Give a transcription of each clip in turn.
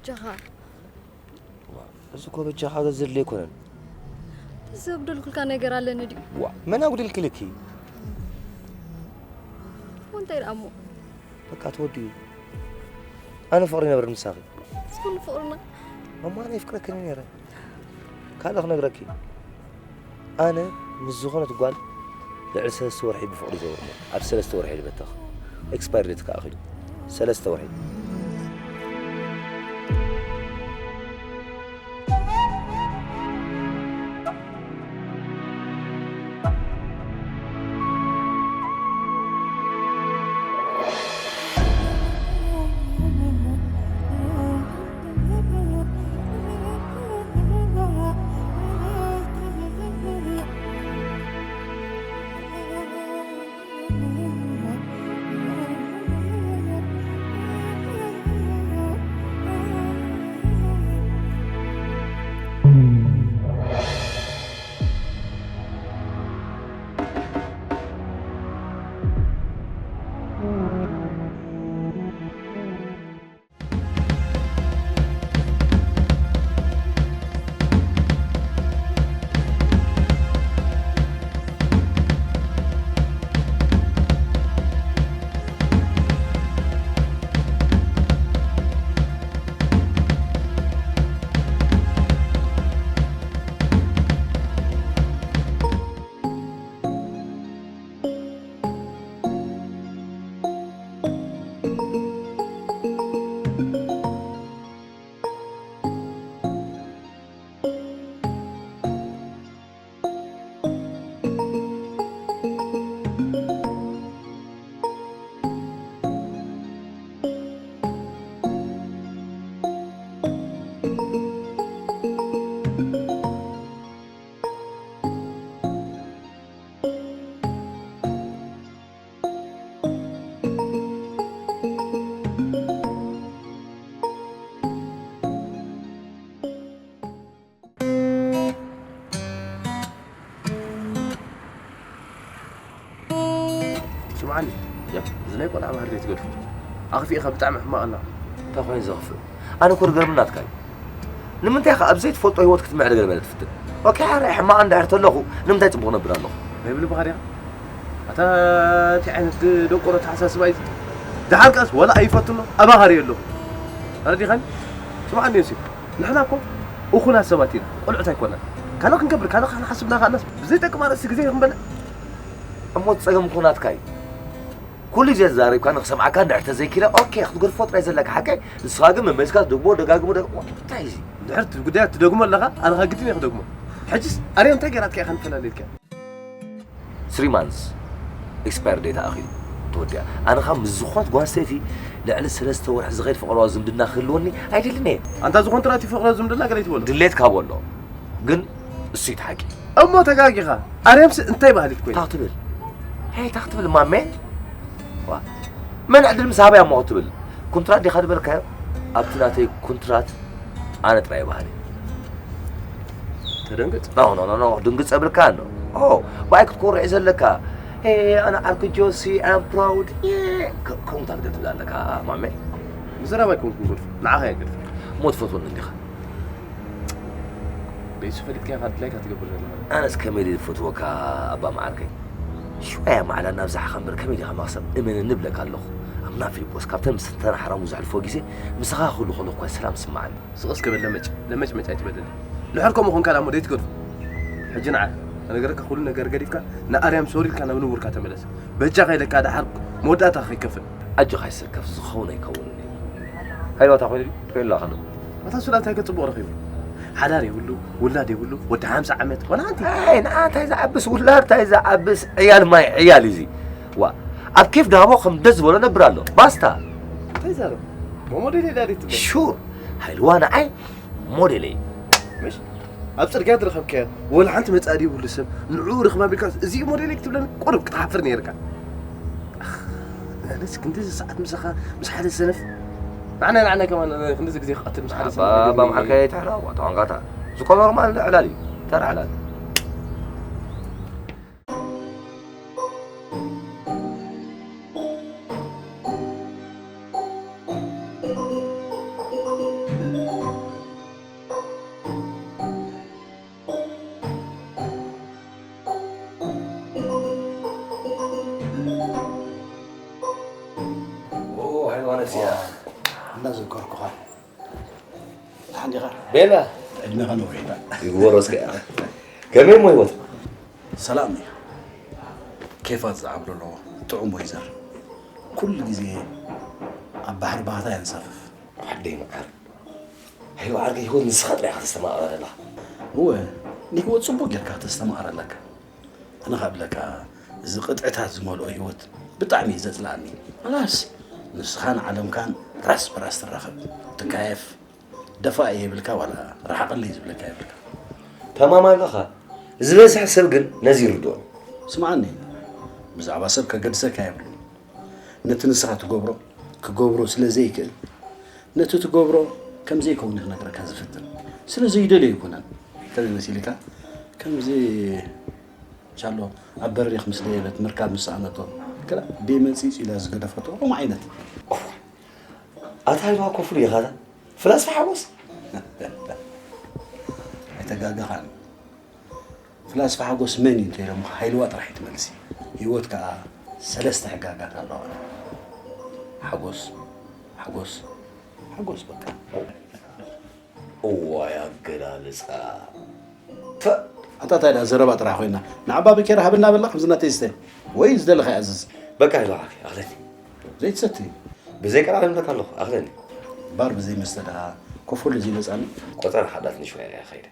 ጃኻ። እዚ እኮ በጃኻ ዘድሊ ኣይኮነን። ዘጉደልኩልካ ነገር ኣለኒ ድዩ? ዋ መን ኣጉዲልክልኪ? እንታይ ደኣ እሞ? በቃ ተወዲኡ። ኣነ ፍቕሪ ነብር ምሳኺ። እስኩሉ ፍቕርና። እሞ ኣነ የፍቅረክኒ ነይረ። ካልእ ክነግረኪ። ኣነ ምስ ዝኾነት ጓል ልዕሊ ሰለስተ ወርሒ ብፍቕሪ ዘውርሞ ኣብ ሰለስተ ወርሒ ልበተኽ ኤክስፓየር ዴት ከኣ ኣኺሉ ሰለስተ ወርሒ። ስምዓኒ፣ እዚ ናይ ቆልዓ ባህሪ ዘይትገድፎ። ኣኽፊእኻ ብጣዕሚ ሕማቕ ኣላ። እንታይ ኮይኑ ዘኽፍእ? ኣነ እኮ ዝገርም ናትካ እዩ። ንምንታይ ከ ኣብ ዘይትፈልጦ ህይወት ክትምዕድ ገለ መለ ትፍትን? ኦኬ፣ ሓራይ ሕማቕ እንድሕር ተለኹ ንምንታይ ጽቡቕ ነብር ኣለኹ? ናይ ብልብኻ ድያ? ኣታ እንታይ ዓይነት ደንቆሮ ኣተሓሳስባ እዩ እዚ? ደሓር ከኣስ ወላ ኣይፈትኖ ኣባኻሪ ኣለኹ። ተረዲኻኒ? ስምዓኒ ዮሴፍ፣ ንሕና እኮ እኹላት ሰባት ኢና፣ ቆልዑት ኣይኮናን። ካልእ ክንገብር፣ ካልእ ክንሓስብ እናኸኣልናስ ብዘይጠቅም ኣርእስቲ ግዜ ክንበልዕ? እሞ እቲ ጸገም እኮ ናትካ እዩ። ኩሉ ግዜ ተዛሪብካ ንክሰምዓካ እንድሕር ተዘይኪለ ኦኬ ክትገድፎ ጥራይ ዘለካ ሓቀይ። ንስኻ ግን መመሊስካ ትደግሞ ደጋግሞ ደግ እንታይ እዚ? እንድሕር እቲ ጉዳይ ትደግሞ ኣለኻ ኣነ ኸኣ ግድን እየ ክደግሞ። ሕጅስ ኣርያም እንታይ ገይራትካ ኢኻ ንፈላለየልካ? ስሪ ማንስ ኤክስፓየር ዴት ኣኺሉ ተወዲኣ። ኣነ ኸኣ ምስ ዝኾነት ጓል ኣንስተይቲ ልዕሊ ሰለስተ ወርሒ ዝኸይድ ፍቕራዊ ዝምድና ክህልወኒ ኣይደልን እየ። ኣንታ እዚ ኮንትራት እዩ ፍቕራዊ ዝምድና ገለ ይትበሎ። ድሌት ካብ ኣሎ ግን እሱ እዩ እቲ ሓቂ። እሞ ተጋጊኻ። ኣርያምሲ እንታይ ባህሊት ኮይኑ? እንታይ ክትብል? ሄይ እንታይ ክትብል ማሜ? ዋ መን ዕድል ምስ ሃበያ እሞ ክትብል? ኩንትራት ዲኻ ዝበልካዮ? ኣብቲ ናተይ ኩንትራት ኣነ ጥራይ እየ በሃሊ። ተደንግጽ። ኖ ኖ ኖ ኖ ድንግጽ የብልካን። ኦ ባይ ክትኮርዕ ዘለካ። ሄ ኣነ ዓርኪ ጆሲ ኣም ፕራውድ። ከምኡታት ገለ ትብል ኣለካ ማሜ። ምዝራብ ኣይኮንኩን ጎድፎ ንዓኻ እየ ገድፎ። እሞ ትፈትወኒ እንዲኻ። በይሱ ፈሊጥካ ኢኻ ኣድላይካ ትገብር ዘለኻ። ኣነስ ከመይ ድየ ዝፈትወካ ኣባ መዓርከይ። ሽዋያ ማዕዳ እናብዛሕኻ እምበር ከመይ ዲኻ መኽሰብ እመነኒ እብለካ ኣለኹ። ኣምና ፊልጶስ ካብተን ምስ ተናሕራሙ ዘሕልፎ ግዜ ምሳኻ ክህሉ ከለኹ እኳ ሰላም ዝስምዓኒ። ስቕ እስከ በል ለመጭ ለመጭመጭ ኣይትበለኒ። ድሕር ከምኡ ኾንካ ደኣ እሞ ደይትገድፎ። ሕጂ ንዓ ከነገረካ ኩሉ ነገር ገዲፍካ ንኣርያም ሶሪ ኢልካ ናብ ንቡርካ ተመለስ። በጃኻ ኢለካ ደሓር መወዳእታ ከይከፍእ። ኣጆኻ ኣይትሰከፍ ዝኸውን ኣይከውንን እዩ። ሃይባታ ኮይኑ ድዩ? ርእየሉ ኣለኻ ዶ? ኣታ ሱላ እንታይ ከ ጽቡቕ ረኺቡ? ሓዳር የብሉ፣ ውላድ የብሉ፣ ወዲ ሓምሳ ዓመት ዋላ ሓንቲ። ኣይ ንዓ እንታይ ዝዓብስ ውላድ እንታይ ዝዓብስ ዕያል ማይ ዕያል እዩ እዚ። ዋ ኣብ ኬፍ ዳቦ ከም ደስ ዝበሎ ነብር ኣሎ። ባስታ። እንታይ ዛረብ? ሞሞዴል ዳዲ ትብል። ሹር ሃይልዋ ንዓይ ሞዴለይ። ምሽ ኣብ ጽርግያ ዝረኸብካዮ ወላ ሓንቲ መጻኢ ዘይብሉ ሰብ ንዕኡ ርኽባ ቢልካ እዚ እዩ ሞዴለይ ክትብለኒ ቁሩብ ክትሓፍር ነይርካ። ኣነስ ክንድዚ ሰዓት ምሳኻ ምስ ሓደ ሰነፍ ንዓና ንዓና ከማን ክንድዚ ግዜ ክቐትል ምስ ሓደ ሰነፍ ኣባ ኣባ መዓርከይ ኣይትሕረቕ ዋታ ዋንቃታ። እዚ እኮ ኖርማል ዕላል እዩ። ተራ ዕላል። ማለት እያ። እንዳዘከርኩኻ። ደሓን ዲኻ? ቤላ ዕድሜኻ ነዊሕ ይበል። ይግበሮ እስከ። ከመይ እሞ ህይወት? ሰላም እዩ። ኬፋት ዝዓብሎ ኣለዎ። ጥዑም ወይዘር። ኩሉ ግዜ ኣብ ባሕሪ ባህታ የንሳፍፍ። ዓደይ መዓር። ሄሎ ዓርከይ ህይወት ንስኻ ጥራይ ኢኻ ተስተማቕረላ። እወ ንህይወት ጽቡቕ ጌርካ ተስተማቕረለካ። ኣነ ካብ ብለካ እዚ ቅጥዕታት ዝመልኦ ህይወት ብጣዕሚ እዩ ዘጽልኣኒ። ላስ ንስኻን ዓለምካን ራስ ብራስ ትራኸብ ትካየፍ ደፋእ የብልካ ዋላ ረሓቐለይ ዝብለካ የብልካ። ተማም ኣለኻ። ዝበዝሕ ሰብ ግን ነዚ ይርድኦ። ስምዓኒ ብዛዕባ ሰብ ከገድሰካ የብሉ። ነቲ ንስኻ ትገብሮ ክገብሮ ስለ ዘይክእል ነቲ ትገብሮ ከም ዘይከውን ክነግረካ ዝፍትን ስለ ዘይደልዮ ኣይኮነን። ከመይ መሲልካ ከምዚ ቻሎ ኣብ በሪኽ ምስ ደየበት ምርካብ ምስ ሰኣነቶ ክላ ብመጺጽ ኢላ ዝገደፈቶ ከምኡ ዓይነት ኣታ ኢልዋ ኮፍሉ ኢኻ ፍላስፋ ሓጎስ ኣይተጋገኻን። ፍላስፋ ሓጎስ መን እዩ እንተኢሎምኻ ሃይልዋ ጥራሕ እዩ ትመልሲ። ህይወት ከኣ ሰለስተ ሕጋጋት ኣለዋ። ሓጎስ፣ ሓጎስ፣ ሓጎስ በቃ። እዋይ ኣገላልጻ። ተ ኣታ እንታይ ደኣ ዘረባ ጥራሕ ኮይና ንዓባ በኬራ ሃብና በላ ከምዚ ናተይ ዝስተ ወይ ዝደለኻ ይኣዝዝ። በቃ ኢልዋ ዓኺ ኣኽለኒ። ዘይትሰቲ ብዘይ ቀልዓ ይብለካ ኣለኹ ኣኽለኒ። ባር ብዘይ መስተ ደኣ ኮፈሉ ዘይመጻኒ። ቆጸር ሓዳት ንሽዋ እያ ኸይደ።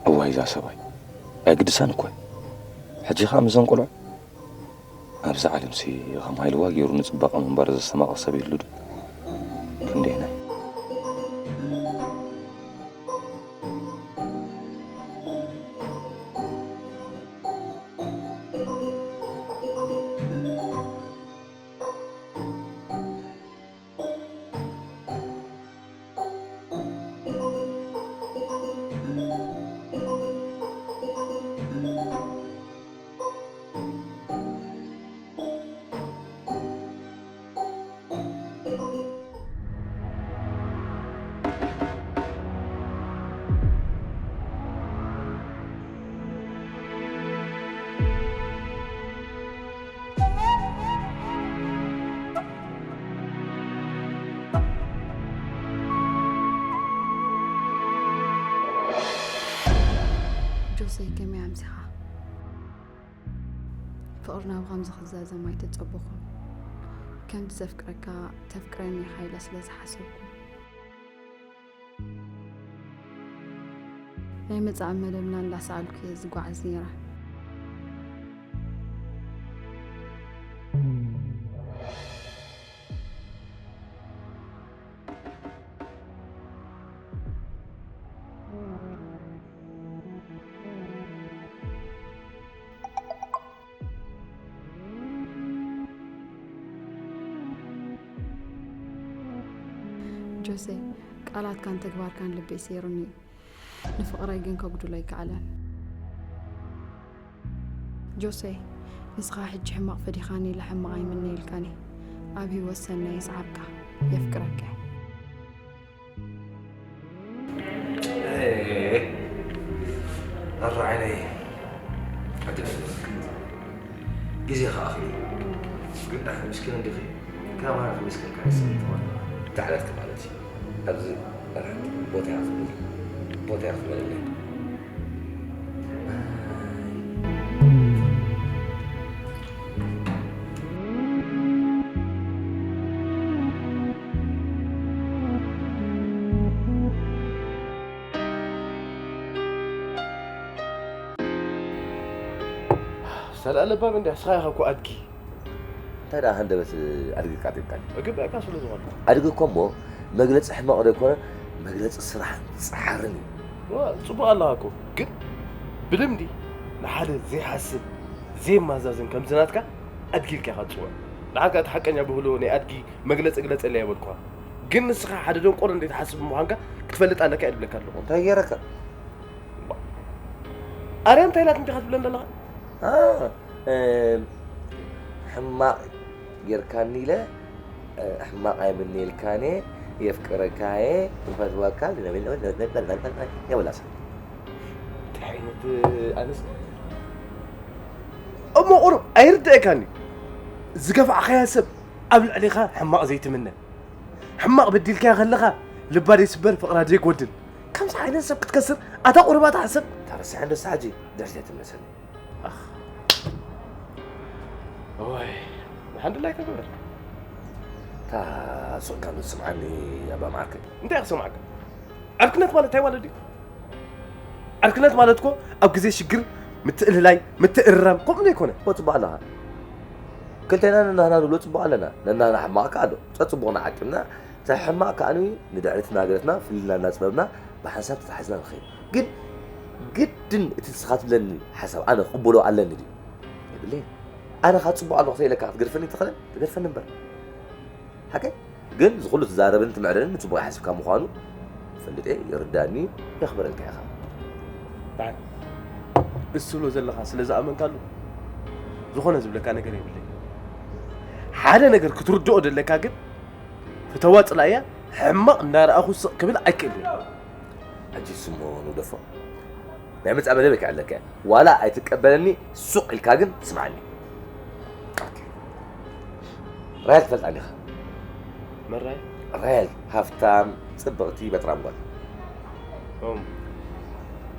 እዋይ እዛ ሰብኣይ ኣይግድሳን እኮ እዩ። ሕጂ ኸኣ ምስዘን ቆልዑ ኣብዚ ዓለምሲ ከም ሃይልዋ ገይሩ ንጽባቐ ምንባር ዘስተማቕር ሰብ ይህሉ ዶ? ክንደየናይ? ጆሰይ ከመይ ኣምሲኻ? ፍቕርና ብኸምዚ ክዛዘም ኣይተጸበኹን። ከምቲ ዘፍቅረካ ተፍቅረኒ ኢኻ ኢለ ስለ ዝሓሰብኩ። ናይ መጻኢ መደብና እንዳሰኣልኩ እየ ዝጓዓዝ ነይረ። ጆሴ፣ ቃላትካን ተግባርካን ልበይ ሰይሩኒ እዩ። ንፍቕረይ ግን ከጉድሎ ኣይከኣለን። ጆሴ፣ ንስኻ ሕጂ ሕማቕ ፈዲኻኒ ኢለ ሕማቕ ኣይምነየልካን እየ። ኣብ ህይወት ሰናይ ይስዓብካ። የፍቅረካ እየ። ኣረ ዓይነይ፣ ግዜኻ ኣኺሉ። ግን ደሓን ምስኪን እንዲኺ፣ ከማና ከመስገንካ ይስምዓካ። ዳሕረትኪ ማለት እዩ። ኣብዚ መርሓት ቦታ ይኽፈለለይ። ቦታ ይኽፈለለይ። ሰላእ ለባም እንድያ፣ ንስኻ ኢኻ እኮ ኣድጊ። እንታይ ደኣ ሃንደበት ኣድጊ ቃጢብካኒ? እግበእካ ስለ ዝኾንኩ። ኣድጊ እኮ እሞ መግለጺ ሕመቕ ዶ ኣይኮነ፣ መግለጺ ስራሕን ጻዕርን እዩ። ዋ፣ ጽቡቕ ኣለኻ እኮ፣ ግን ብልምዲ ንሓደ ዘይሓስብ፣ ዘይማዛዘን ከምዚ ናትካ ኣድጊ ኢልካ ኢኻ ትጽውዖ። ንዓካ እቲ ሓቀኛ ብህሎ ናይ ኣድጊ መግለጺ ግለጸለይ ኣይበልኩኻ። ግን ንስኻ ሓደ ደንቆሮ እንዴት ሓስብ ምዃንካ ክትፈልጥ ኣለካ እየ ዝብለካ ኣለኹ። እንታይ ገይረካ? ኣርያም እንታይ ኢላትኒ ዲኻ ትብለን ዘለኻ? ኣ፣ እም፣ ሕማቕ ጌርካኒ ኢለ፣ እ፣ ሕማቕ ኣይምነየልካን እየ፣ የፍቅረካ እየ፣ ይፈትወካ፣ የበላሳ። እንታይ ዓይነት ኣነስ እሞ ቁሩብ ኣይርድአካን እዩ። ዝገፋዕኻያ ሰብ ኣብ ልዕሌኻ ሕማቕ ዘይትምነ። ሕማቕ በዲልካያ ከለኻ ልባ ዘይስበር ፍቕራ ዘይጎድል። ከምዚ ዓይነት ሰብ ክትከስር ኣታ ቁሩብ ኣታ ሓሰብ። ታረስያ እንዶ ሳጂ ደርሲ ትመሰል። ኣኽ። ኦይ፣ ንሓንድላይ ተግበር። እታ ሱቕ ካብ ዝስምዓኒ ኣባ መዓርከይ። እንታይ ክሰምዓካ? ዕርክነት ማለት እንታይ ማለት ድዩ? ዕርክነት ማለት እኮ ኣብ ግዜ ሽግር ምትእልላይ፣ ምትእርራም፣ ከምኡ ዘይኮነ። እኮ ጽቡቕ ኣለኻ። ክልቴና ነናህና ንብሎ ጽቡቕ ኣለና። ነናህና ሕማቕ ከኣ ኣሎ። ጸጽቡቕና ዓቂብና፣ እቲ ሕማቕ ከኣ ንድሕሪት እናገደፍና፣ ፍልልይና እናጽበብና፣ ብሓንሳብ ተታሒዝና ንኸይድ። ግን ግድን እቲ ንስኻ ትብለኒ ሓሳብ ኣነ ክቕበሎ ኣለኒ ድዩ? የብለይን። ኣነ ከኣ ጽቡቕ ኣለኹ ተይለካ ክትገድፈኒ ትኽእል? ትገድፈኒ እምበር። ሓቀይ? ግን እዚ ኩሉ ትዛረብን ትምዕርርን ንጽቡቕ ይሓስብካ ምዃኑ ፈልጠ ይርዳኒ፣ የኽብረልካ ኢኻ። በዓል፣ እሱ ትብሎ ዘለኻ ስለ ዝኣመንካሉ ዝኾነ ዝብለካ ነገር የብለይ። ሓደ ነገር ክትርድኦ ደለካ ግን፣ ፍተዋ ጽላእያ፣ ሕማቕ እንዳረኣኹ ስቕ ክብል ኣይክእልን። ሕጂ ስሞ ንውደፎ። ናይ ምጻእ መደብ ይከዕለካ። ዋላ ኣይትቀበለኒ፣ ሱቕ ኢልካ ግን ስምዓኒ። ኦኬ። ራሄል ትፈልጣ ዲኻ? መራይ? ራሄል ሃፍታም፣ ጽብቕቲ፣ በጥራም ጓል። እም።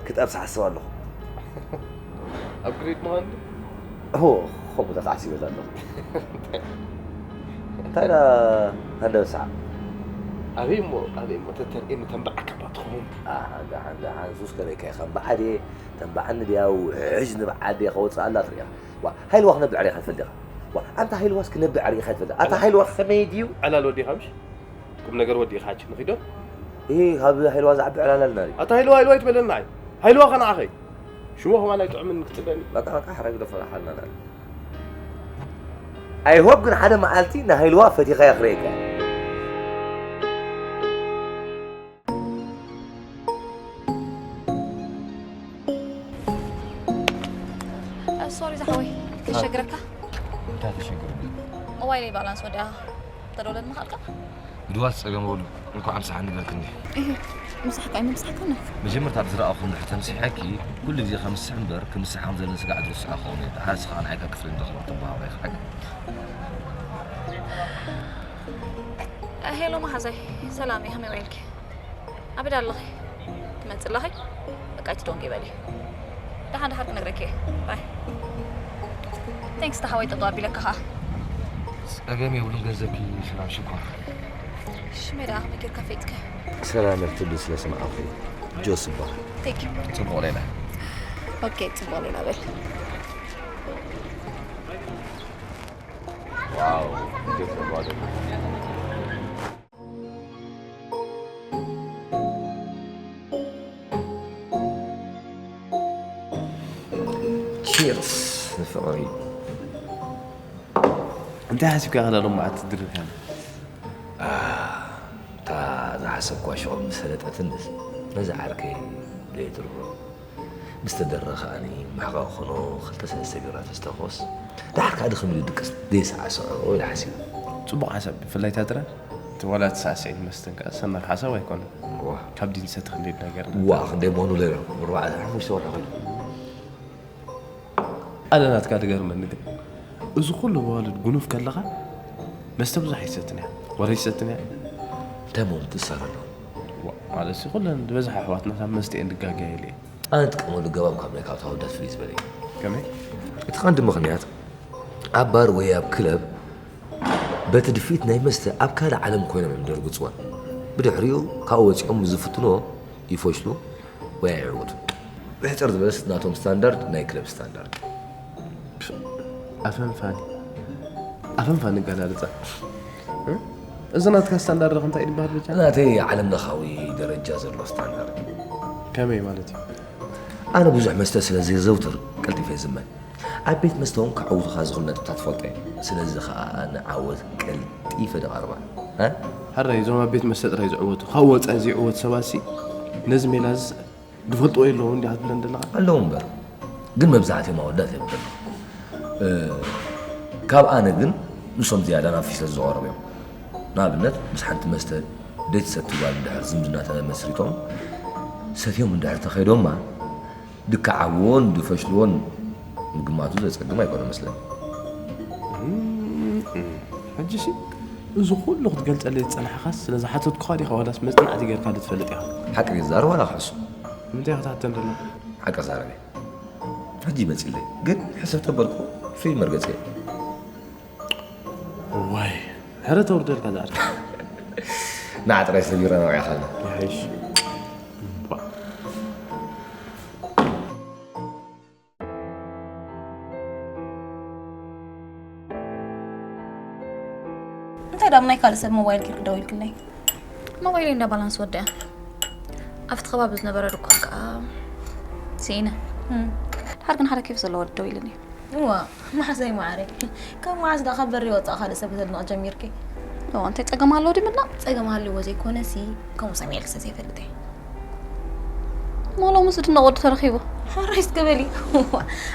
ክጠብሳ ሓስብ ኣለኹ። ኣብ ግሬድ ምዃን ድዩ? ኦ፣ ከምኡ ተተዓሲበላ ኣለኹ። እንታይ ዳ ሃንደበሳ? ኣበይ እሞ፣ ኣበይ እሞ ተተርእየኒ ተንበዓካ ባ ትኸውን? ኣሃ፣ ደሓን፣ ደሓን፣ ሱስ ከርእየካ ኢኻ። እምበዓዴ፣ ተንበዓኒ ድያ ውሕጅ ንብዓዴ ከወጽኣላ ትርእያ። ዋ፣ ሃይልዋ ክነብዕ ርኢኻ ትፈልጥ ዲኻ? ዋ፣ ኣንታ ሃይልዋስ ክነብዕ ርኢኻ ትፈልጥ? ኣታ ኣላ- ሃይልዋ ከመይ ድዩ? ዕላል ወዲኻ ምሽ? ቁም ነገር ወዲኻ ሕጂ ንኺዶ? እ፣ ካብ ሃይልዋ ዝዓቢ ዕላል ኣለና ድዩ? ኣታ ሃይልዋ፣ ሃይልዋ ኣይትበለና ኣይ። ሃይልዋ ከነዓኸይ። ሽሞ ከማን ኣይጥዕምን ክትጽበኒ። በቃ፣ በቃ፣ ሕራይ ግደፎ፣ ሓልና ንዕል። I hope ግን ሓደ መዓልቲ ንሃይልዋ ፈቲኻ የኽርየካ። እ፣ ሶሪ ዝሓወይ፣ ከሸግረካ። እንታይ ተሸግረኒ? ሞባይለይ ባላንስ ወዲኣ። ተደውለኒ ምኻልካ? ግድዋት ጸገም የብሉ። እንኳዕ ምሳሕ ንገርክኒ። እህ፣ ምሳሕካ፣ ምሳሕካ ነው። መጀመርታ ብዝረኣኹ እንድሕር ተምሲሐኪ፣ ኩሉ ግዜ ከምስሕ እምበር፣ ክምስሕ ከም ዘለኒ ስጋዕ ዝርስዖ ክኸውን እየ። ደሓር ስኻ ንዓይ ካብ ክፍሊ እንረኽቦ ክትበሃወ ኢኻ። ሄሎ መሓዛይ፣ ሰላም እየ፣ ከመይ ውዒልኪ? ኣበይ ኣለኺ? ትመጽእ ኣለኺ? በቃ፣ ኣይትደንጉይ በሊ። ደሓን ደሓር ክነግረኪ እየ። ባይ። ቴንክስ፣ ተሓዋይ ጠጠው ኣቢለካ ኸኣ። ጸገም የብሉን፣ ገንዘብኪ ሰላም ሽኮር። ሽመይ ደኣ ከመይ ጌርካ ፈይጥኪ? ሰላም እያ ትብሊ ስለ ሰማዕኹ። ጆስ ይበሃል። ቴንክ ዩ። ጽቡቕ ሌላ። ኦኬ፣ ጽቡቕ ሌላ በል። ዋው፣ እንዴት ነው ባዶ? ቺርስ ንፍቕሪ። እንታይ ሓሲብካ ኢኻ ሎም መዓልቲ ትድርር ኢኻ? ኣታ ዝሓሰብኳ ሽቕም ዝሰለጠትንስ ነዚ ዓርከይ ዘይትርሮ። ምስ ተደረ ከኣኒ ማሕቃ ክኾኖ ክልተ ሰለስተ ቢራ ተስተኾስ። ደሓር ከኣ ድኽም ኢሉ ድቅስ ዘይሰዓስዖ ኢለ ሓሲበ። ጽቡቕ ሓሳብ፣ ብፍላይ እታ ድራር፣ እቲ ዋላ እቲ ሳዕስዒት መስተን ከኣ ሰናፍ ሓሳብ ኣይኮነን። ዋ። ካብ ዲን ሰቲ ክንደይ ነገር ዋ፣ ክንደይ ምዃኑ ለይረ፣ ኣርባዕተ ሓሙሽተ ወርሒ ኮይኑ። ኣነ ናትካ ድገርመኒ ግን፣ እዚ ኩሉ መዋልድ ጉኑፍ ከለኻ፣ መስተ ብዙሕ ኣይትሰትን እያ፣ ወረ ኣይትሰትን እያ። እንታይ ምዃኑ ትእሰር ኣለዎ? ዋ፣ ማለት ሲ፣ ኩለን ዝበዝሓ ኣሕዋትና ካብ መስተ እየን ድጋገያ ኢለ እየ። ኣነ እጥቀመሉ ኣገባብ ካብ ናይ ካብታ ኣወዳት ፍልይ ዝበለ እዩ። ከመይ? እቲ ቀንዲ ምኽንያት፣ ኣብ ባር ወይ ኣብ ክለብ በቲ ድፍኢት ናይ መስተ ኣብ ካልእ ዓለም ኮይኖም እዮም ደርግጽወን። ብድሕሪኡ ካብኡ ወጺኦም ዝፍትንዎ ይፈሽሉ ወይ ኣይዕወቱን። ብሕጽር ዝበለስ ናቶም ስታንዳርድ ናይ ክለብ ስታንዳርድ። ኣፈንፋኒ። ኣፈንፋኒ ኣገላልጻ። እ? እዚ ናትካ ስታንዳርድ ከ እንታይ እዩ ዝበሃል ብቻ? ናተይ ዓለም ለኻዊ ደረጃ ዘሎ ስታንዳርድ። ፒ፣ ከመይ ማለት እዩ? ኣነ ብዙሕ መስተ ስለ ዘየዘውትር ቀልጢፈ ይዝመ። ኣብ ቤት መስተ እውን ክዓውቱኻ ዝኽእሉ ነጥብታት ትፈልጦ እየ። ስለዚ ከዓ ንዓወት ቀልጢፈ ደቓርባ። እ? ሕራይ እዞም ኣብ ቤት መስተ ጥራይ ዝዕወቱ ካብ ወፃኢ ዘይዕወቱ ሰባት ሲ ነዚ ሜላ እዚ ዝፈልጥዎ የለዉ እንዲ ክትብለን ዘለኻ? ኣለዉ እምበር ግን መብዛሕትኦም ኣወዳት የብለን። ካብ ኣነ ግን ንሶም ዝያዳ ናብ ፊት ዝቐረቡ እዮም። ንኣብነት ምስ ሓንቲ መስተ ደይትሰቲ ጓል እንድሕር ዝምድና ተመስሪቶም ሰትዮም እንድሕር ተኸይዶማ ድክዓብዎን ድፈሽልዎን ምግማቱ ዘጸግም ኣይኮነ መስለኒ። ሕጂ ሲ እዚ ኩሉ ክትገልጸለይ ዝጸናሕኻስ ስለ ዝሓተትኩኻ ዲኻ ዋላስ መጽናዕቲ ጌርካ ዶ ትፈልጥ ኢኻ? ሓቂ ክዛረብ ዋላ ክሕሱ? ንምንታይ ኢኻ ትሓተኒ ዘለኻ? ሓቂ ዛረበ ሕጂ ይመጽለይ ግን ሕሰብ ተበልኩ ፍይ መርገጽ እየ። ዋይ ሕረ ተውርደልካ ዛዕዳ ንዓ ጥራይ ሰቢራ ነውዒኻና። ይሓይሽ እንታይ ዳም ናይ ካልእ ሰብ ሞባይል ጌርክ ደዊልክለይ? ሞባይለይ እንዳ ባላንስ ወዲኣ ኣብቲ ከባቢ ዝነበረ ድኳን ከዓ ስኢነ። ድሓር ግን ሓደ ኬፍ ዘለዎ ወዲ ደው ኢሉኒ። እዋ ማሕሰይ ማዓረይ፣ ካብ መዓስ ደኣ ካብ በሪ ወፃእ ካልእ ሰብ ክተድንቕ ጀሚርኪ? እዋ እንታይ ፀገም ኣለዎ ድዩ ምድናቕ? ፀገም ሃልዎ ዘይኮነሲ ከምኡ ሰሚዐልኪ ስለ ዘይፈልጥ እየ። እሞ ሎሚ ዝድነቕ ወዲ ተረኺቡ። ሕራይ እስከ በሊ። እዋ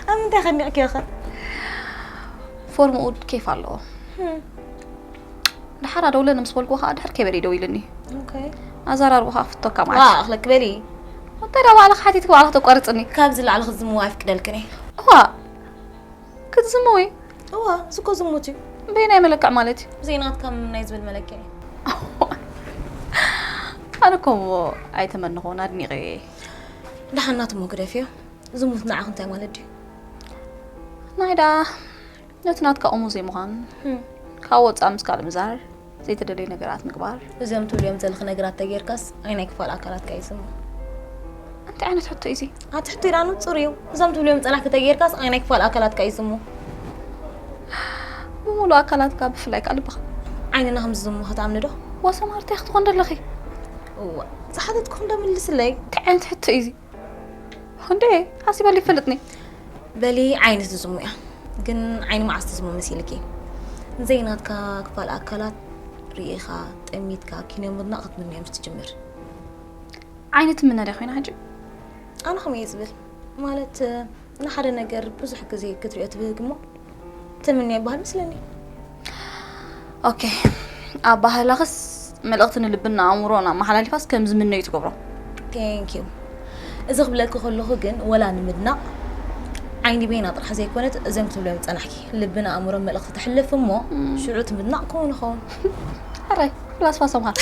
ኣብ ምንታይ ከኒቕኪዮ ኸ? ፎርምኡ ኬፍ ኣለዎ። ድሓር ኣደውለኒ ምስ በልኩዎ ከዓ ድሕር ከይበለ ይደው ኢልኒ ኣዘራርቦ ከዓ ፍቶካ ማለት እዩ ኣኽለክ በሊ እንታይ ዳ ባዕልኻ ሓቲትክ ባዕልኻ ተቋርፅኒ ካብዚ ላዕሊ ክዝምዋ ኣይፍቅደልክን እየ እዋ ክትዝምዊ እዋ ዝኮ ዝሙት እዩ በይናይ መለክዕ ማለት እዩ ብዘይናትካ ምምናይ ዝብል መለክዕ እዩ ኣነ ኮሞ ኣይተመንኾን ኣድኒቐ ደሓናት እሞ ግደፍዮ ዝሙት ንዓኽ እንታይ ማለት ድዩ ናይ ዳ ነቲ ናትካ እሙን ዘይምዃን፣ ካብ ወጻኢ ምስ ካልእ ምዛር፣ ዘይተደለዩ ነገራት ምግባር። እዞም ትብልዮም ዘለኺ ነገራት ተጌርካስ ኣይ ናይ ክፋል ኣካላትካ እዩ ዝሙ። እንታይ ዓይነት ሕቶ እዩ እዚ? ኣቲ ሕቶ ኢላ ንጹር እዩ። እዞም ትብልዮም ጸናሕኪ ተጌርካስ ኣይ ናይ ክፋል ኣካላትካ እዩ ዝሙ። ብምሉእ ኣካላትካ ብፍላይ ከኣ ልብኻ። ዓይንና ከም ዝዝሙ ክትኣምኒ ዶ? ወሰማርታይ ክትኾን ደለኺ። እዋ ዝሓተትኩ ክንዶ ምልስለይ። እንታይ ዓይነት ሕቶ እዩ እዚ? እንዴ ሓሲበሉ ይፈልጥኒ በሊ ዓይኒ ትዝሙ እያ ግን ዓይኒ መዓስ ትዝሙ መሲልኪ ዘይናትካ ክፋል ኣካላት ርኢኻ ጠሚትካ ኪነ ምድናቕ ክትምነዮም ትጅምር ዓይኒ ትምነ ደ ኮይና ሕጂ ኣነ ከመይ እየ ዝብል ማለት ንሓደ ነገር ብዙሕ ግዜ ክትሪኦ ትብህግ እሞ ትምንዮ ይበሃል መስለኒ። ኦኬ ኣባህላኽስ መልእኽቲ ንልብን ንኣእምሮን ኣመሓላሊፋስ ከም ዝምነዩ ትገብሮ። Thank you። እዚ ክብለኪ ከለኹ ግን ወላ ንምድናቕ ዓይኒ በይና ጥራሕ ዘይኮነት እዞም ክትብሎም ዝጸናሕኪ ልብን ኣእምሮን መልእኽቲ ተሕልፍ እሞ ሽዑ እቲ ምድናቕ ከምኡ ንኸውን። ሕራይ ፈላስፋ ሰምሃር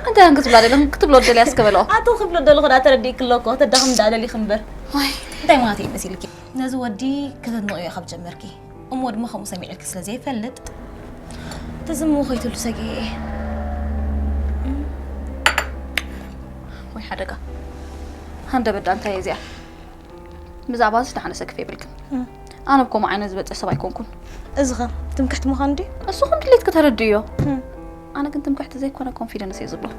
እንታይ እዮም ክትብላ ደለኹም ክትብሎ ደልያ እስከ በልኦ። ኣቲ ክብሎ ደለኹ ደኣ ተረዲእኪ ኣለኩ ተዳኽም ደኣ ደሊኺ እምበር። ዋይ እንታይ ማለት እዩ መሲልኪ? ነዚ ወዲ ከተድንቕዮ ካብ ጀመርኪ እሞ ድማ ከምኡ ሰሚዐልኪ ስለ ዘይፈልጥ ትዝምዊ ከይትህሉ ሰጊኤ እየ። ወይ ሓደጋ ሃንደበት ዳ እንታይ እየ እዚኣ ብዛዕባ እዚ ደሓነ ሰክፍ የብልክን ኣነ ብከምኡ ዓይነት ዝበፅሕ ሰብ ኣይኮንኩን እዚ ኸ ትምክሕቲ ምዃኑ ድዩ እሱ ከም ድሌት ከተረድእዮ ኣነ ግን ትምክሕቲ ዘይኮነ ኮንፊደንስ እየ ዝብሎ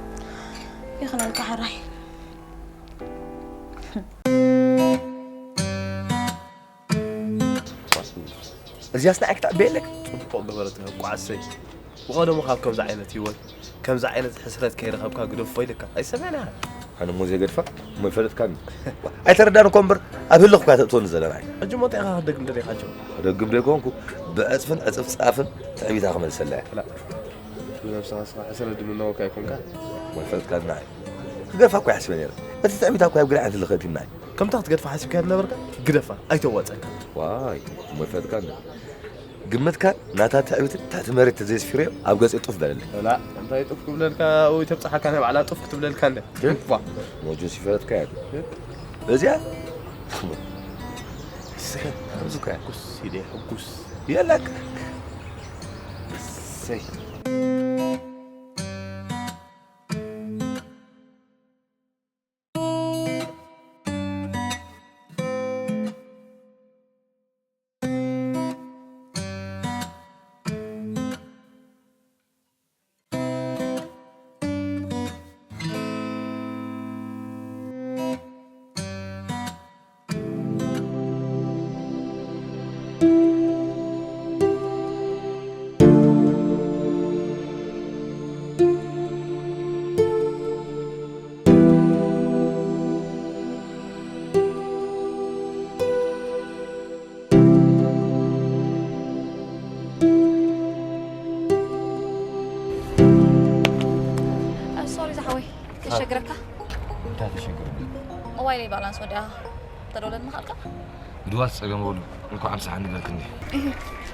ይኽነልካ ሕራይ እዚያስ ንዓይ ክትዕበየለክ ጽቡቕ ገበረት ቋዕሰይ ብቐደሙ ካብ ከምዚ ዓይነት ህይወት ከምዚ ዓይነት ሕስረት ከይረኸብካ ግደፎ ኢልካ ኣይሰምዕን ኢኻ ኣነ እሞ ዘይገድፋ እሞ ይፈለጥካኒ ኣይተረዳን እኮ እምበር ኣብ ህልኽ እኳ ተእትወኒ ዘለና ሕጂ እሞ እንታይ ኢኻ ክትደግም ደሊኻ ጆ ክደግም ዘይኮንኩ ብዕፅፍን ዕፅፍፃፍን ትዕቢታ ክመልሰላ እየ ብነብስኻ ስኻ ሕስረት ድምነወካ ኣይኮንካ እሞ ይፈለጥካ ንዓይ ክገድፋ እኳ ይሓስበ ነይረ እቲ ትዕቢታ እኳ ኣብ ግዳ ዓይነት ልኸትኒ ናይ ከምታ ክትገድፋ ሓሲብካያ ዝነበርካ ግደፋ ኣይተዋፀካ ዋይ እሞ ይፈለጥካ ግምትካ ናታ ትዕቢትን ትሕቲ መሬት ተዘይስፊረዮ ኣብ ገፀይ ጡፍ በለለይ። ላ እንታይ ጡፍ ክብለልካ ወይ ተብፅሓካ ናይ ባዕላ ጡፍ ክትብለልካ እንደ ዋ ሞጆ ሲፈረትካ ያ እዚኣ ስከ ኣብዚ ኮያ ኩስ ኢለ ሕጉስ የላክ ሰይ ሞባይለይ ባላንስ ወዲኣ። ተደውለኒ ምኻልካ? ድዋስ ጸገም የብሉ። እንኳዕ ምሳሕ ንበልክኒ።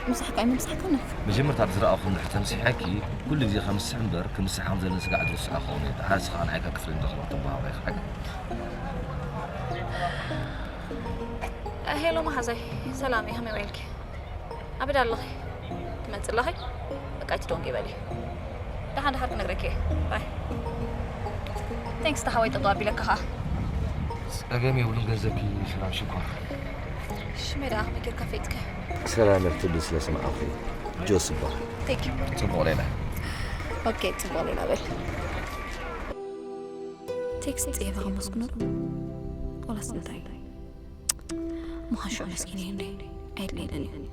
ምሳሕካ እሞ ምሳሕካ ነ መጀመርታ ብዝረኣኹ እንድሕር ተምሲሐኪ፣ ኩሉ ግዜ ከምስሕ እምበር፣ ክምስሕ ከም ዘለኒ ስጋዕ ዝርስዖ ክኸውን እየ። ደሓር እስኻ ንዓይካ ክፍሊ እንተኽብር ትበሃቕ ኢኻ። ሄሎ መሓዛይ፣ ሰላም እየ። ከመይ ውዒልኪ? ኣበይ ኣለኺ? ትመጽእ ኣለኺ? በቃ ኣይትደንጉይ በሊ። ደሓን ደሓር ክነግረኪ እየ። ባይ። ቴንክስ ተሓዋይ ጠጠው ኣቢለካ ኸዓ። ጸገም የብሉን ገንዘብኪ። ሰላም ሽኮር። ሽመይ ደኣ ከመይ ጌርካ ፈይጥከ? ሰላም እትብል ስለ ሰማዕኹ ጆስ ይበሃል። ቴንክ ዩ። ጽቡቕ ሌላ። ኦኬ ጽቡቕ ሌላ በል። ቴክስት ጽሒፈ ከመስግነኩም ዋላስ እንታይ? ምዃን ሽዑ መስኪን እየ እንዴ? ኣይድልየለን እዩ።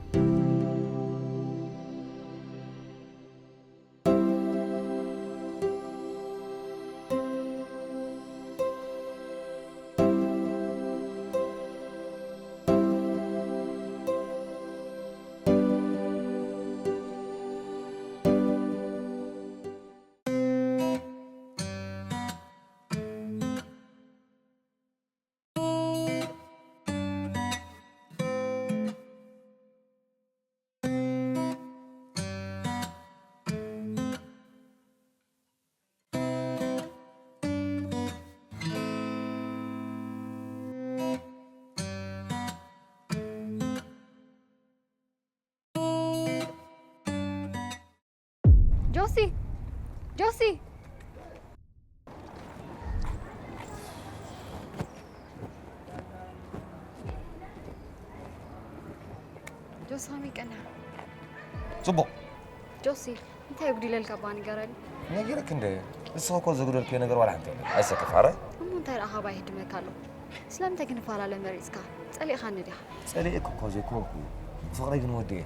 ጆሲ፣ ጆሲ። ጆሲ ከመይ ቀና? ጽቡቕ። ጆሲ፣ እንታይ የጉዲለልካ እባ ንገረኒ። ነጊረክ እንደ ንስኻ እኮ ዘጉደልክዮ ነገር ዋላ ሓንቲ የለን። ኣይሰክፍ ኣረ። እሞ እንታይ ደኣ ካባይ ይህድመካ ኣሎ? ስለምንታይ ክንፈላለ መሪጽካ? ጸሊእኻኒ ዲኻ? ጸሊእክ እኮ ዘይኮንኩ፣ ፍቕረይ ግን ወዲኤ።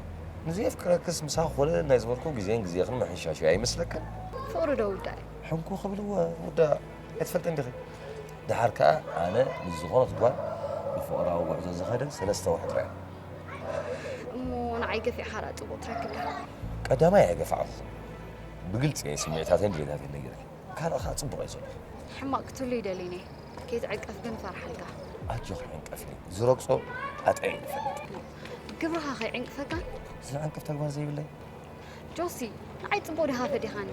ንዘየፍቅረክስ ምሳኺ ኮለል ናይ ዝበልኩ ግዜን ግዜኽን መሐንሻሽዮ ኣይመስለክን? ፍቕሪ ዶ ውዳእ እዩ? ሕንኩ ክብልዎ ውዳእ ኣይትፈልጥን ዲኺ? ደሓር ከኣ ኣነ ምስ ዝኾነት ጓል ብፍቕራዊ ጉዕዞ ዝኸደ ሰለስተ ወርሒ ጥራይ። እሞ ንዓይ ገፊዕኻ ደኣ ጽቡቕ ትረክብ ዲኻ? ቀዳማይ ኣይገፋዕኹ። ብግልጺ እየ ስምዒታተይን ድሌታተይን ነጊረኪ። ካልእ ከኣ ጽቡቕ እየ ዘለኹ። ሕማቕ ክትህሉ ይደልይን እየ። ከይትዕንቀፍ ግን እፈርሓልካ። ኣጆኺ ዕንቀፍኒ። ዝረግጾ ኣጣየ ይፈልጥ። ግብርኻ ከይዕንቅፈካን? ዝዕንቅፍ ተግባር ዘይብለይ። ጆሲ፣ ንዓይ ጽቡቕ ዲኻ ፈዲኻኒ?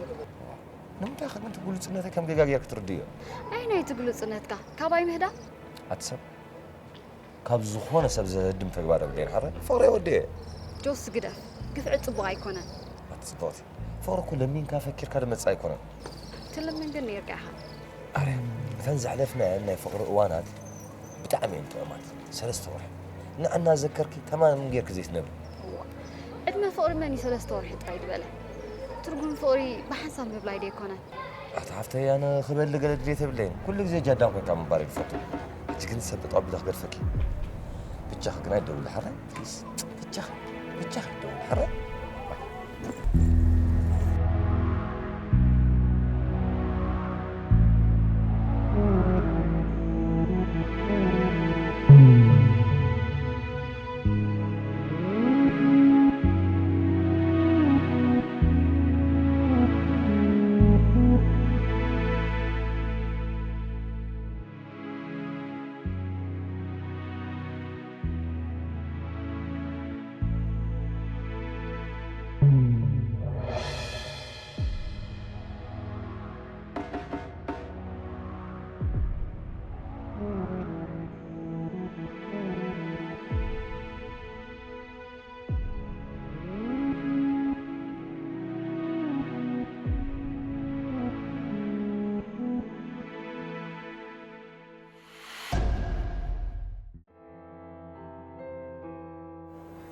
ንምንታይ ከ ግን እቲ ግሉጽነተይ ከም ጌጋ ጌርኪ ትርድዮ? ኣየናይ እቲ ግሉጽነትካ? ካባይ ምህዳም? ኣቲ ሰብ ካብ ዝኾነ ሰብ ዘህድም ተግባር የብለይን ሓረ ፍቕሪ ወዲ እየ። ጆሲ ግደፍ፣ ግፍዒ ጽቡቕ ኣይኮነን። ኣቲ ጽብቕቲ፣ ፍቕሪ እኮ ለሚንካ ፈኪርካ ዝመጽእ ኣይኮነን። ትልምን ግን ኔርካ ኢኻ። ኣርያም፣ እተን ዘሕለፍናየን ናይ ፍቕሪ እዋናት ብጣዕሚ እየን ጥዑማት። ሰለስተ ወርሒ ንዕና ዘከርኪ ተማም ጌርኪ ዘይትነብሪ። እዋ፣ ዕድመ ፍቕሪ መን እዩ ሰለስተ ወርሒ ጥራይ ዝበለ? ትርጉም ፍቕሪ ብሓንሳብ ምብላይ ዶ ኣይኮነን? ኣቲ ሓፍተይ፣ ኣነ ክበሊ ገለ ድሌት የብለይን። ኩሉ ግዜ ጃዳም ኮይንካ ምንባር እየ ዝፈቱ። ሕጂ ግን ሰብ ጠጠው ኣቢለ ክገድፈኪ። ብጃኺ ግን ኣይትደውሊ ሓራይ፣ ፕሊስ። ብጃኺ፣ ብጃኺ ኣይትደውሊ ሓራይ።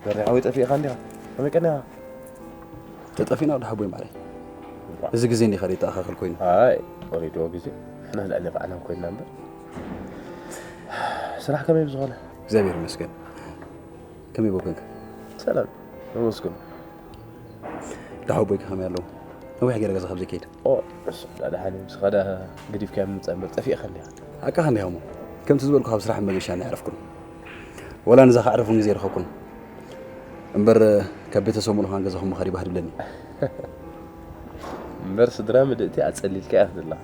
በሪ ሓወይ ጠፊእኻ እንዲኻ? ከመይ ቀኒኻ? ተጠፊእና ወዲ ሓቦይ ማዕረይ። እዚ ግዜ እንዲኻ ዘይተኣኻኸል ኮይኑ። ኣይ፣ ወሪድዎ ግዜ። ንሕና ልዕሊ ባዕልና ኮይንና እምበር። ስራሕ ከመይ ብዝኾነ? እግዚኣብሔር ይመስገን። ከመይ በኮንካ? ሰላም። ተመስገን። ደሓው ቦይካ ከመይ ኣለዉ? ነዊሕ ገይረ ገዛ ካብ ዘይከይድ። ኦ፣ እሱ ደሓን እዩ። ንስኻ ደኣ ገዲፍካዮም ምምጻእ እምበር ጠፊእካ እንዲኻ። ሓቅኻ እንዲኻ እሞ፣ ከምቲ ዝበልኩ ካብ ስራሕ መገሻ ኣይዓረፍኩን። ወላ ነዛ ከዕርፍ እውን ግዜ ኣይረኸብኩን። እምበር ካብ ቤተሰብ ምሉኻን ገዛኹም ምኻድ ይባህ ድብለኒ። እምበር ስድራ ምድእቲ ኣጸሊልካ ኢኻ ዘለኻ።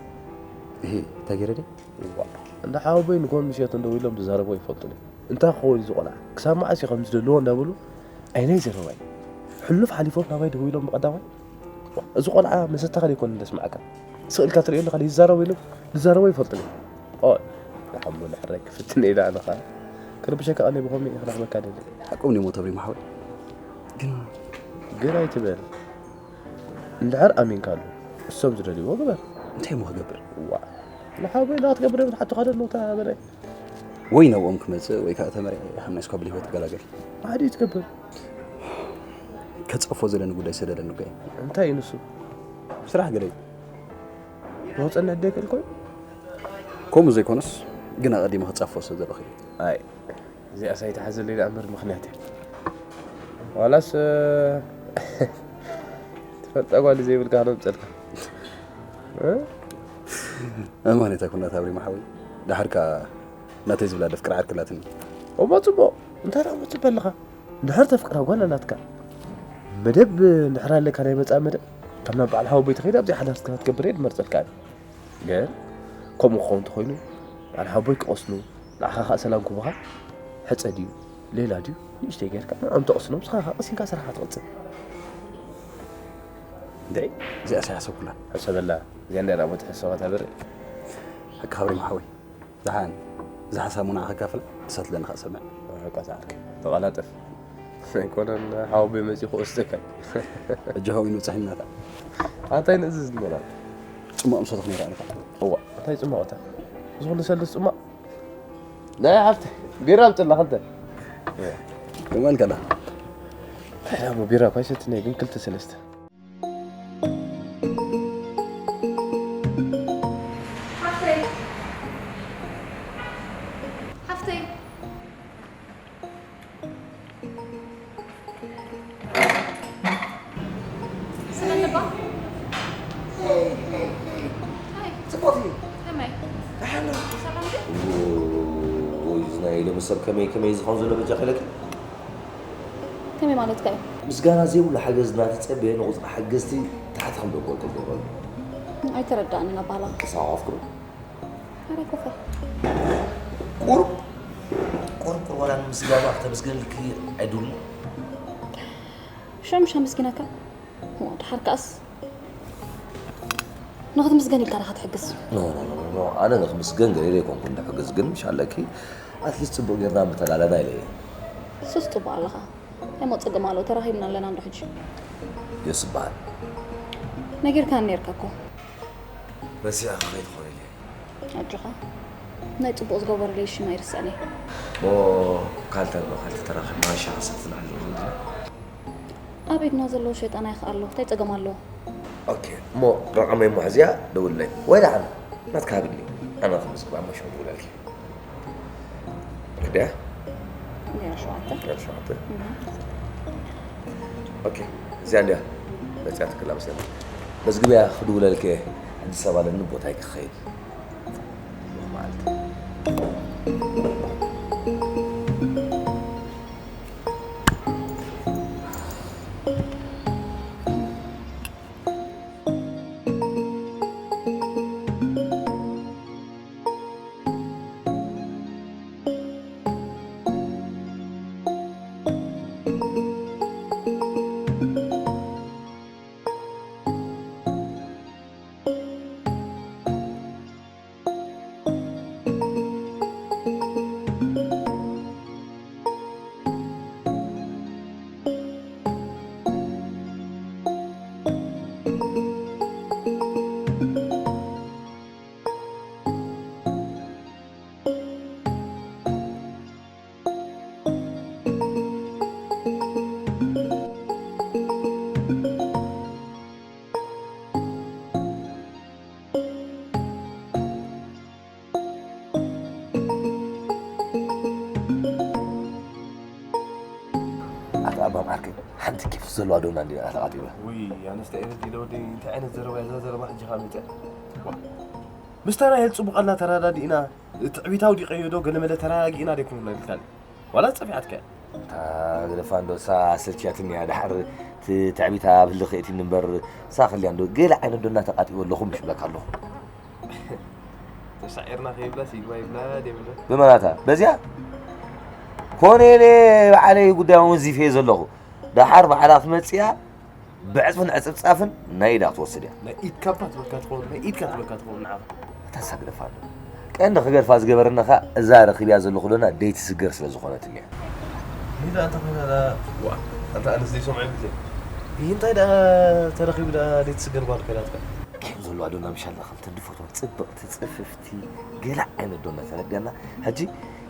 እሂ፣ እንታይ ገይረ ድየ? እዋ፣ እንዳ ሓወቦይ ንጎን ምሸት እንደው ኢሎም ዝዛረብዎ ይፈልጡኒ። እንታይ ክኸውን እዚ ቆልዓ? ክሳብ መዓስ እዩ ከምዚ ዘለዎ እንዳበሉ ዓይነይ ዘረባይ። ሕሉፍ ሓሊፎም ናባይ ደው ኢሎም ብቐዳማይ። ዋ፣ እዚ ቆልዓ መሰተኻ ዘይኮነ እንደስማዓካ። ስቕ ኢልካ ትርእዮ ኣለኻ፣ ይዛረቡ ኢሎም ዝዛረብዎ ይፈልጡኒ። ኦ፣ ንሓሞ ንሕራይ ክፍትን ኢለ ኣነ ኸኣ። ክርብሸካ ኣነ ብኸመይ እየ ክረኽበካ ደሊ? ሓቆም እዮም ተብሪም ሓወይ። ግን ግን ኣይትበል። እንድሕር ኣሚንካሉ፣ እሶም ዝደልይዎ ግበር። እንታይ እሞ ክገብር? ዋ፣ ንሓወይ ላ ክትገብር እዮም ዝሓቱኻ ዘለዉ፣ እታ በላይ። ወይ ናብኦም ክመጽእ፣ ወይ ከኣ ተመርዒ፣ ካብ ናይ ስኳብል ህይወት ክገላገል። ሓደ እዩ ትገብር። ከጸፎ ዘለኒ ጉዳይ ሰደደኒ እኮ እዩ። እንታይ እዩ ንሱ? ስራሕ ገለ እዩ። ክወጸኒ ዕድል ከልኮ እዩ? ከምኡ ዘይኮነስ፣ ግን ኣቐዲመ ክጸፎ ስለ ዘለኹ እዩ። ኣይ፣ እዚኣስ ኣይትሓዘለይ ደኣ እምበር ምኽንያት እያ። ዋላስ፣ ትፈልጣ ጓል ዘይብልካ ክነምጸልካ። እ? ኣማን እታ ኩናት ኣብሪማ ሓወይ። ደሓር ከኣ ናተይ ዝብላ ደፍቅራ ዓርኪ ኣላትኒ። እሞ ጽቡቕ። እንታይ ደኣ እሞ ትብል ኣለኻ? እንድሕር ተፍቅራ ጓል ኣላትካ። መደብ እንድሕር ኣለካ ናይ መጻኢ መደብ፣ ካብ ናብ በዓል ሓወቦይ ትኸይድ ኣብዚኣ ሓዳር ክትገብር እየ ዝመርጸልካ ኣነ። ግን ከምኡ ክኸውን እንተኾይኑ፣ በዓል ሓወቦይ ክቐስኑ፣ ንዓኻ ኸኣ ሰላም ክቡኻ፣ ሕጸ ድዩ፣ ሌላ ድዩ፣ ንእሽተይ ጌርካ ንዕኦም ተቐስኖም፣ ንስኻ ኸኣ ቀሲንካ ስራሕካ ትቕጽል። እንዴ? እዚኣስ ኣይሓሰብኩላን። ሕሰበላ፣ እዚኣ እንድያ ደኣ እሞ ትሕሰባ እታ በሪ። ሓቂ ኣብሪማ ሓወይ። ደሓን፣ እዛ ሓሳብ ንዓኻ ከካፍላ፣ ንሳ ትብለኒ ከኣ ሰምዕ። ርሕቀት ዓርከይ፣ ተቐላጠፍ። ኣይኮነን ሓወቦይ መጺኡ ክወስደካ። ሕጂ ሃው ይንብጽሕ እናታ። ኣንታይ ንእዝዝ ንበላ። ጽማቕ ምሰተኹ ነይረ ኣነ ከኣ። እዋ፣ እንታይ ጽማቕ እታ? ዝኾነ ሰለስ ጽማቕ? ናይ ሓፍተይ፣ ቢራ ኣምጽእላ ክልተ። ከማን ከላ። እንታይ ደኣ እሞ ቢራ እኳ ኣይሰትን'የ፣ ግን ክልተ ሰለስተ። ሓፍተይ። ሓፍተይ። ሰላም ነባ። ሃይ። ጽቡቕ እዩ። ከመይ? ደሓን ነው። ሰላም ድዩ? ኦይ፣ እዚ ናይ ሎሚ ሰብ ከመይ ከመይ ዝኸውን ዘሎ በጃ ከለኪ? ከመይ ማለትካ እዩ? ምስጋና ዘይብሉ ሓገዝ እናተጸበየ ንቑጽሪ ሓገዝቲ ታሕቲ ከም ደበልኩ ገብረሉ። ኣይተረዳእንን ኣባህላ። ተሳሓፍኩ። ኣረ ኮፈ። ቁሩብ፣ ቁሩብ፣ ቁሩብ ዋላ ንምስጋና ክተመስግነልኪ ኣይድሉ። ሸምሻ ምስጊናካ። እሞ ድሓር ከኣስ ንኽትምስገን ኢልካ ዲኻ ትሕግዝ? ኖ፣ ኖ፣ ኖ፣ ኖ፣ ኖ። ኣነ ንኽምስገን ገለ ኢለ ኣይኮንኩን ድሕግዝ፣ ግን ምሽ ኣለኪ ኣትሊስት ጽቡቕ ጌርና ምተላለና ኢለ እየ። ሱስ ጽቡቕ ኣለኻ። እሞ ጸገም ኣለዎ፣ ተራኺብና ኣለና እንዶ ሕጂ። የስ በሃል። ነጊርካኒ ኔርካ እኮ። ረሲዕኻ ከይትኾን ኢለ። ኣጆኻ። ናይ ጽቡቕ ዝገበረለይ ሽም ኣይርስዕን እየ። እሞ ካልተን እሞ ካልተ ተራኺብና ሻሂ ሰቲና ንድና። ኣብ ኢድና ዘለዉ ሸይጣን ኣይክኣሎ፣ እንታይ ጸገም ኣለዎ? ኦኬ፣ እሞ ረቐመይ እሞ ሕዚያ ደውለይ። ወይ ደሓን፣ ናትካ ሃብኒ። ኣነ ክምዝግባ እሞ ሽዑ ደውለልኪ። ክድያ? ዜሮ ሸውዓተ። ዜሮ ሸውዓተ። እህ። ኦኬ፣ እዚኣ እንድያ መጽያት ክላ መስለኒ። መዝግብያ ክድውለልኪ እየ። ሕጂ ሰብ ኣለኒ፣ ቦታይ ክኸይድ። ብሩኽ መዓልቲ። ኣታ ኣባ መዓርከይ፣ ሓንቲ ኬፍ ዘለዋ ዶ ናንዲ ኣታ ቃጢባ? ውይ፣ ኣነስ እንታይ ኢለ ወደይ፣ እንታይ ዓይነት ዘረባ እያ እዛ ዘረባ ሕጂ ኸኣ መፂኣ? ምስታ ራሄል ፅቡቕ ኣላ ተረዳዲእና፣ ትዕቢት ኣውዲቐዮ ዶ ገለመለ ተረጋጊእና ዶ ኣይኮነን ኢልካኒ? ዋላ ፀፊዓትካ እያ? እታ ግደፋ እንዶ፣ እሳ ኣሰልችያትኒ እያ። ደሓር እቲ ትዕቢት ኣብ ህልኺ የእትኒ እምበር፣ እሳ ክልያ እንዶ ገለ ዓይነት ዶ እናተቃጢወ ኣለኹ ምሽ እብለካ ኣለኹ። ሳዒርና ከይብላ ሲግባ ይብላ ደምለ ብመናታ በዚያ ኮነ ኢለ ባዕለይ ጉዳይ ወዚፈ ዘለኹ። ደሓር ባዕላ ክትመፅያ ብዕፅፍን ዕፅፍፃፍን ናይ ኢዳ ክትወስድ እያ። ናይ ኢድካ እባ ትበካ ትኸውን ናይ ኢድካ ትበካ ትኸውን ንዓ። ኣታ ሳግደፋ ኣሎ። ቀንዲ ክገድፋ ዝገበረኒ ኸ እዛ ረኺብያ ዘለኹ ዶና ደይትስገር ስለ ዝኾነትኒ እያ። ይዳ ኣታ ኮይና ዳ ዋ ኣታ ኣነስ ዘይሰምዖ ይብት። ይህ እንታይ ዳ ተረኺቡ ዳ ደይትስገር ጓል ኮይናትካ። ኬፍ ዘለዋ ዶና ምሻላ ከምተን ድፈትዋ ፅብቕቲ ፅፍፍቲ ገላ ዓይነት ዶና ተረዲያና። ሕጂ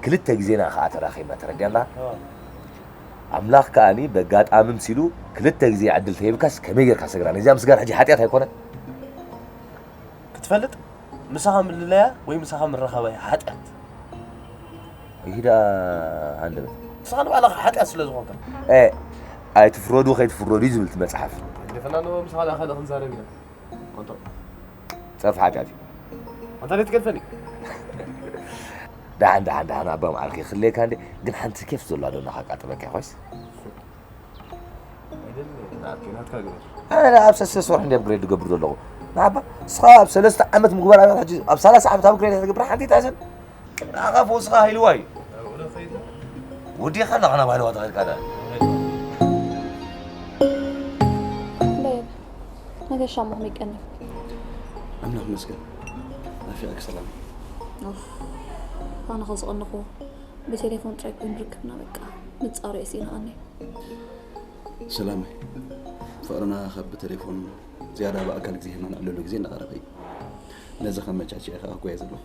ክልተ ግዜና ከዓ ተራኺብና ተረዲያና። ኣምላኽ ከኣኒ በጋጣሚ ምሲሉ ክልተ ግዜ ዕድል ተሂብካስ ከመይ ጌርካ ሰግራ ነዚኣ ምስጋር ሕጂ ሓጢኣት ኣይኮነ ክትፈልጥ ምሳኻ ምልለያ ወይ ምሳኻ ምረኸባ እዩ ሓጢኣት ይዳ ሃንደበት ንስኻ ንባዕልኻ ሓጢኣት ስለ ዝኾንካ ኣይትፍረዱ ከይትፍረዱ እዩ ዝብል እቲ መፅሓፍ ደፈና ኣለዎ ምሳኻ ዳኸለ ክንዛረብ ኢና ጸፍ ሓጢኣት እዩ። ኣንታ ደት ገልፈኒ ደሓን ደሓን ደሓን ኣባ መዓልኪ ክልየካ እንዴ ግን ሓንቲ ኬፍ ዘሎ ዶ ናኻ ቃጥበካ ኮይስ ኣብ ሰለስተ ወርሒ እንዲ ኣፕግሬድ ዝገብር ዘለኹ ንዓባ እስኻ ኣብ ሰለስተ ዓመት ምግባር ኣብ ሕጂ ኣብ ሰላሳ ዓመት ኣፕግሬድ ትገብር ሓንቲ ትሕዝን ንዓኻ ፈውስኻ ሃይልዋ እዩ ወዲኻ ኣለኻ ናብ ሃይልዋ ተኸድካ ዳ መገሻ ሞህም ይቀንፍ ኣምላኽ መስገን ኣፊያክ ሰላም ኣነ ከዝቐንኹ ብቴሌፎን ጥራይ ኮይኑ ርክብና በቃ ንጻሮ የስኢንኣኒ ሰላመይ ፍቕርና ካብ ብቴሌፎን ዝያዳ ብኣካል ግዜ ሂብና ንዕለሉ ግዜ እናቐረበ እዩ ነዚ ከመቻችአ ከዓ ክጓየ ዘለኹ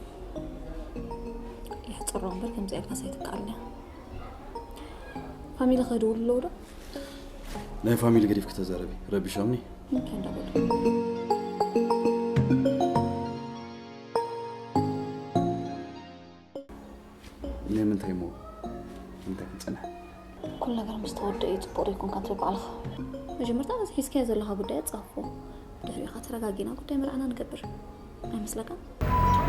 የሕፅሮ እምበር ከምዚ ኢልካ ሳይትከኣልና ፋሚሊ ከድውሉ ኣለዉ ዶ ናይ ፋሚሊ ገዲፍ ክተዛረቢ ረቢሾምኒ እንታይ እንዳበሉ ንምንታይ እሞ እንታይ ክንፀንሕ ኩሉ ነገር ምስ ተወደ እዩ ፅቡቅ ዘይኮንካ ትብል ባዕልኻ መጀመርታ እዚ ሒዝካዮ ዘለኻ ጉዳይ ኣፃፍፎ ድሕሪኻ ተረጋጊና ጉዳይ መርዓና ንገብር ኣይመስለካን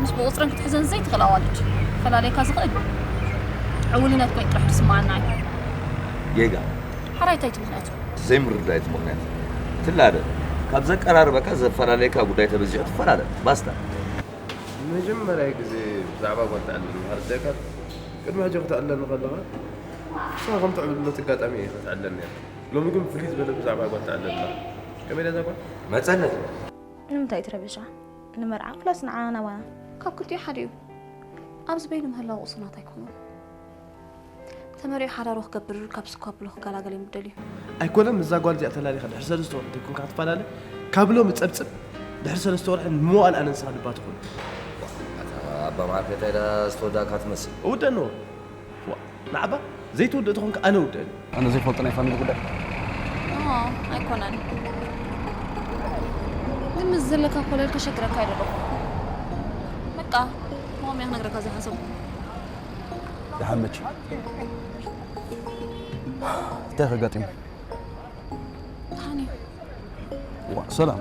ምስ ብቑፅረን ክትሕዘን ዘይትኽእል ኣዋልድ ፈላለየካ ዝኽእል ዕውልነት ኮይኑ ጥራሕ ዝስማዓና እዩ ጌጋ ሓራይታይ እቲ ምኽንያቱ ዘይምርዳእ እቲ ምኽንያት ትላደ ካብ ዘቀራርበካ ዘፈላለየካ ጉዳይ ተበዚሑ ትፈላለ ባስታ መጀመርያ ግዜ ብዛዕባ ጓል ትዕልል ምሃርደካ ቅድሚ ሕጂ ክትዕለኒ ከለኻ ንስኻ ከም ትዕብልሎ ትጋጣሚ እየ ክትዕለኒ ነርካ ሎሚ ግን ፍልይ ዝበለ ብዛዕባ ጓል ትዕልል ኣለኻ ከመይ ደዛ ጓል መፀነት ንምንታይ ትረብሻ ንመርዓ ኩላስ ንዓና ናባና ካብ ክልቲኡ ሓደ እዩ ኣብዚ በይኑ ምህላው ቁሱናት ኣይኮኑን ተመሪዑ ሓዳሩ ክገብር ካብ ስኳ ብሎ ክገላገል እዮም ዝደልዩ። ኣይኮነን ምስዛ ጓል እዚኣ ተላሊኻ ድሕሪ ሰለስተ ወርሒ ተይኮንካ ክትፈላለ ካብ ሎሚ ጸብጽብ ድሕሪ ሰለስተ ወርሒ ንመዋእል ኣነ ንስኻ ልባ ትኾኑ። ኣታ ኣባ መዓርከ እንታይ ኢላ ዝተወዳእካ ትመስል። እውደኖ ንዓባ ዘይትውድእ ተኾንካ ኣነ ውደእኒ። ኣነ ዘይፈልጦ ናይ ፋሚሊ ጉዳይ። ኣይኮነን ግን ምስ ዘለካ ኮለል ከሸግረካ ኣይደለኹ በቃ መቆምያ ክነግረካ ዝሓሰብኩ ደሓን መች እንታይ ከጋጢሙ ደሓን እዩ ዋ ሰላም